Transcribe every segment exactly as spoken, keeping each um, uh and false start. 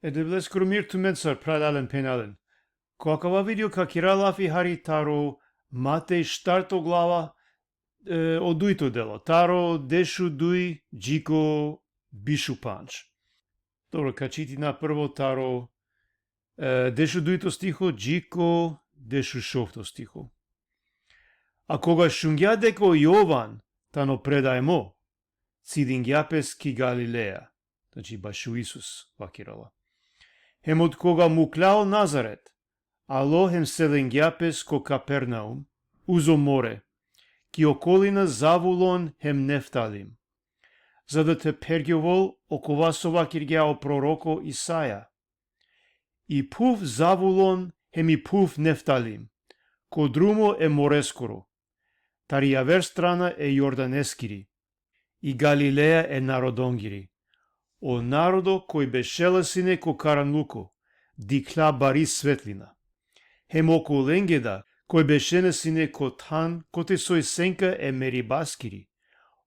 E Devleskoro mir tumencar, phralalen, phenjalen. Ko akava video ka kera lafi hari taro Matej štarto glava, e, o dujto delo, taro dešuduj dži ko bišupandž. Dobro, ka čitina prvo taro, e, dešudujto stiho dži ko dešušovto stiho. A koga šungja deka o Jovan tano predajmo, cidingja pes ki Galileja. Znači, bašo Isus vakerela. Hem od koga mukla o Nazaret, alo hem selingja pes ko Kapernaum, uzo more, ki okolina Zavulon hem Neftalim. Za da te pergjovol okova so vakirgja o proroko Isaja. I phuv Zavulon hem i phuv Neftalim, ko drumo e moreskoro, tari javer strana e Jordaneskiri, i Galileja e narodongiri. O narodo koj bešela sine ko karanluko, dikhla bari svetlina. Hem okolenge da, koj bešena sine ko than, kote soj senka e meribaskiri,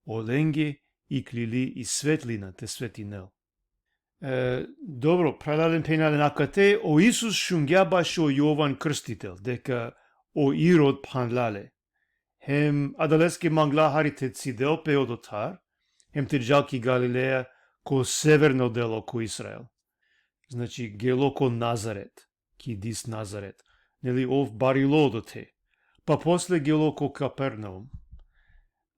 olenge iklili i svetlina te svetinel. E, dobro, phralalen, phenjalen, akate o Isus šungja bašo Jovan Krstitel, deka o Irod phanla le. Hem adaleske mangla hari te cidel pe odotar, hem te džal ki Galileja, ko severno delo ko Izrael. Znači, gelo ko Nazaret, ki dis Nazaret. Neli, ov barilo odote. Pa posle gelo ko Kapernaum.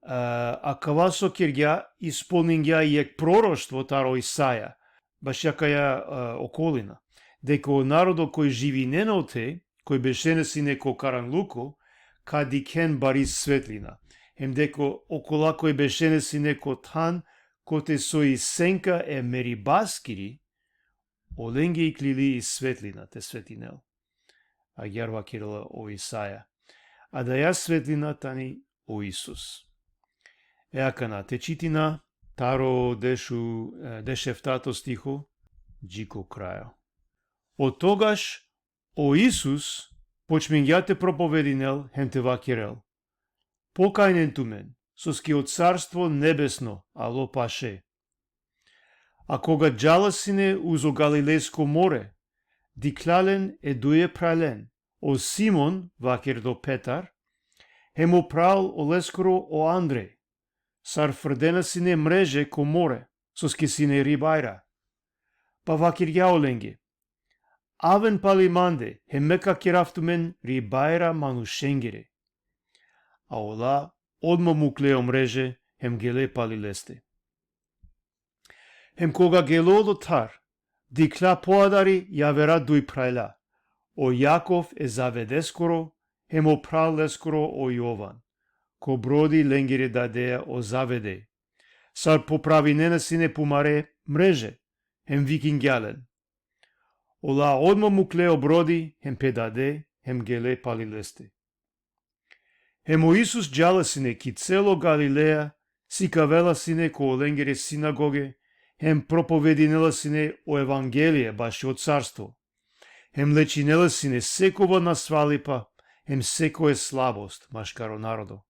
A, akava so kergja, ispolningja jekh proroštvo taro Isaja, bašo akaja, a, okolina. Deka o narodo koj živinena ote, koj bešena sine ko karanluko, ka dikhen bari svetlina. Hem deka okola koj bešena sine ko than, kote soj senka e meribaskiri, olenge iklili i svetlina te svetinel. Agjaar vakerela o Isaja. Adaja svetlina tani o Isus. E akana te čitina taro dešu, e, dešeftato stiho, dži ko krajo. Otogaš o Isus počmingja te propovedinel hem te vakerel: Pokajnen tumen, soske o carstvo nebesno alo paše. A koga džala sine uzo Galilejsko more, dikhla len e duje phralen, o Simon, vakerdo Petar, hem o phral oleskoro o Andrej, sar frdena sine mreže ko more, soske sine ribajra. Pa vakergja olenge: Aven pali mande, hem me ka kerav tumen ribajra manušengere. A ola odma mukle o mreže, hem gele pali leste. Hem koga gelo odotar, dikhla poadari javera duj phralja, o Jakov e Zavedeskoro, hem o phral leskoro o Jovan, ko brodi lengere dadeja o Zavede, sar popravinena sine pumare mreže, hem vikingja len. Ola odma mukle o brodi, hem pe dade, hem gele pali leste. Hem o Isus džala sine ki celo Galileja, sikavela sine ko olengere sinagoge, hem propovedinela sine o evangelie bašo carstvo. Hem lečinela sine sekova nasvalipa, hem sekoja slabost maškaro narodo.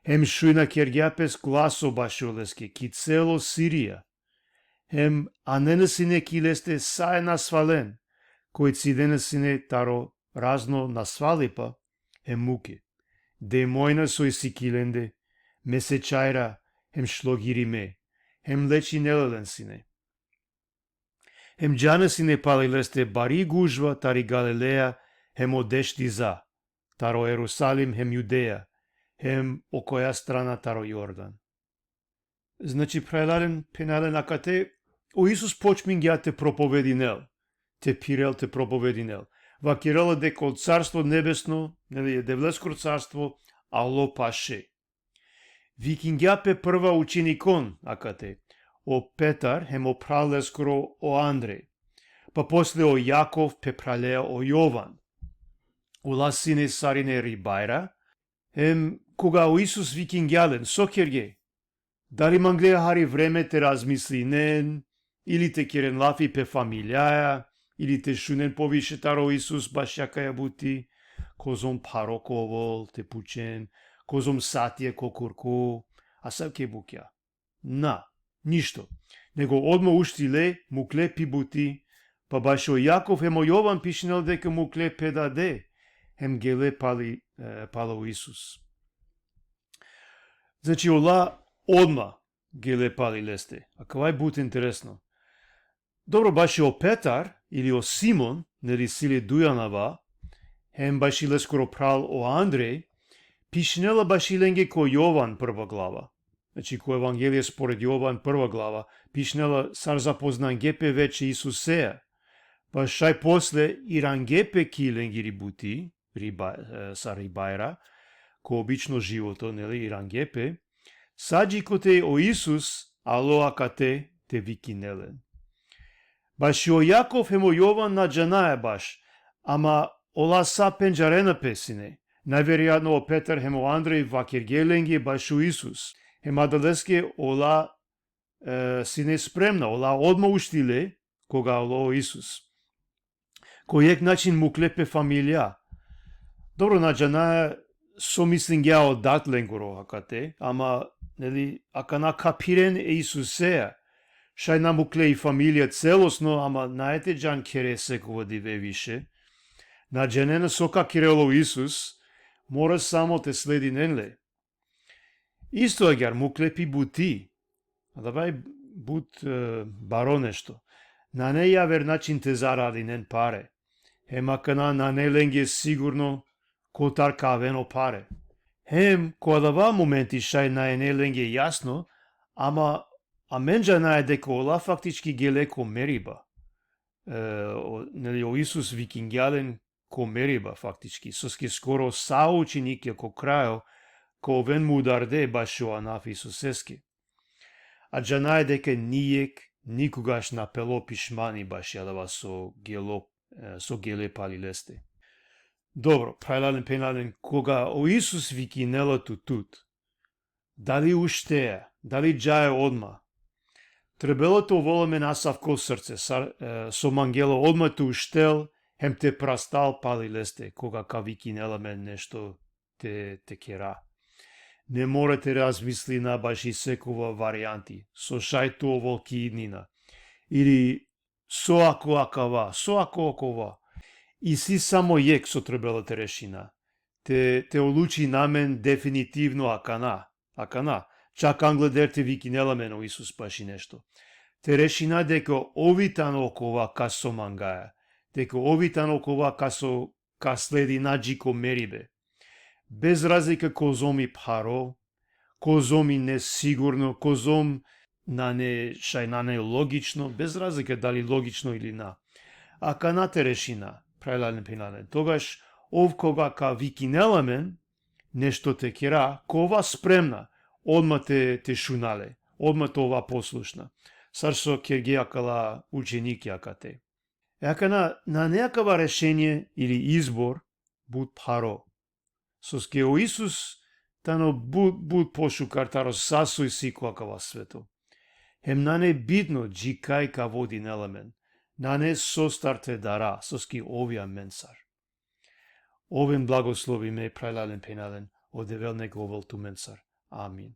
Hem šujna kergja pes glaso bašo leske ki celo Sirija. Hem anena sine ki leste sa e nasvalen, koj cidena sine taro razno nasvalipa, hem muke. Demojna soj si ki lende, mesečajra, hem šlogirime, hem lečinela len sine. Hem džana sine pali leste bari gužva tari Galileja, hem o deš diza, taro Jerusalim hem Judeja, hem okoja strana taro Jordan. Znači, phralalen, phenjalen, akate o Isus počmingja te propovedinel, te phirel te propovedinel. Vakerela deka o carstvo nebesno, neli, e Devleskoro carstvo, alo paše. Vikingja pe prva učenikon akate, o Petar hem o phral leskoro o Andrej. Pa posle o Jakov pe phralea o Jovan. Ola sine sarine ribajra, hem koga o Isus vikingja len, so kerge? Dali mangle hari vreme te razmislinen, ili te keren lafi pe familijaja, ili te šunen poviše taro Isus bašo akaja buti, kozom pharo ka ovel, te pučen, kozom satija ka kurko, asavke bukja. Na, ništo. Nego odma uštile, mukle pi buti, Pa bašo Jakov hem o Jovan pišinela deka mukle pe dade, hem gele pali, e, palo Isus. Znači, ola odma gele pali leste. Akava i but interesno. Dobro, baši o Petar, ili o Simon, neli, si le duj anava, hem baši leskoro phral o Andrej, pišinela baši lenge ko Jovan prva glava. Znači, ko Evangelije spored Jovan prva glava, pišinela sar zapoznange pe veče Isusea. Pa šaj posle irange pe ki lengiri buti, riba, e, sar ribajra, ko obično životo, neli, irange pe, sa dži kote o Isus alo akate te vikinel len. Baši o Jakov hem o Jovan na džanaja baš, ama ola sa pendžarena pe sine. Najverojatno o Petar hem o Andrej vakerge lenge bašo Isus. Hem adaleske ola, e, sine spremna, ola odma uštile, koga alo o Isus. Ko jekh način mukle pe familija. Dobro, na džanaja so mislingja o dat lengoro akate, ama, neli, akana ka phiren e Isusea. Šaj na mukle i familija celosno, ama nae te džan khere sekova dive više. Na džanena so ka kerel o Isus, mora samo te sledinen le. Isto agjaar mukle pi buti. Adava i but, e, baro nešto. Nane javer način te zaradinen pare. Hem akana nane lenge sigurno kotar ka aven o pare. Hem ko adava momenti šaj na ine lenge jasno, ama amen džanaja deka ola faktički gele ko meriba. E, o, neli, o Isus vikingja len ko meriba, faktički, soske skoro sa o učenikija ko krajo ka oven mudarde bašo anav Isuseske. A džanaja deka nijekh nikogaš na pelo pišmani baši adava so gelo, e, so gele pali leste. Dobro, phralalen, phenjalen, koga o Isus vikinela tut, tut, dali uštea, dali džaja odma, trebela te ovel amen asavko srce, sar, e, so mangela odma te uštel, hem te prastal pali leste, koga ka vikinel amen nešto te, te kera. Ne mora te razmislina baši sekova varijanti, so šaj te ovel ki idnina. Ili so ako akava, so ako akova. Isi samo jekh so trebela te rešina. Te, te odlučina amen definitivno akana, akana. Čak angleder te vikinel amen o Isus baši nešto. Te rešina deka ov i tano okova kas so mangaja. Deka ov i tano okova kas so ka sledina dži ko meribe. Bez razlika kozom i pharo, kozom i nesigurno, kozom nane, šaj nane logično, bez razlika dali logično ili na. Akana te rešina, phralalen, phenjalen. Togaš ov koga ka vikinel amen nešto te kera, ka ova spremna, odma te, te šuna le, odma te ova poslušna. Sar so kerge akala učeniki akate. E akana, nane akava rešenie ili izbor but pharo. Soske o Isus tano but, but pošukar taro sa so isi ko akava sveto. Hem nane bitno dži kaj ka vodinel amen. Nane sostar te dara, soske ov i amencar. Oven blagoslovime, phralalen, phenjalen, o Devel neka ovel tumencar. Amin.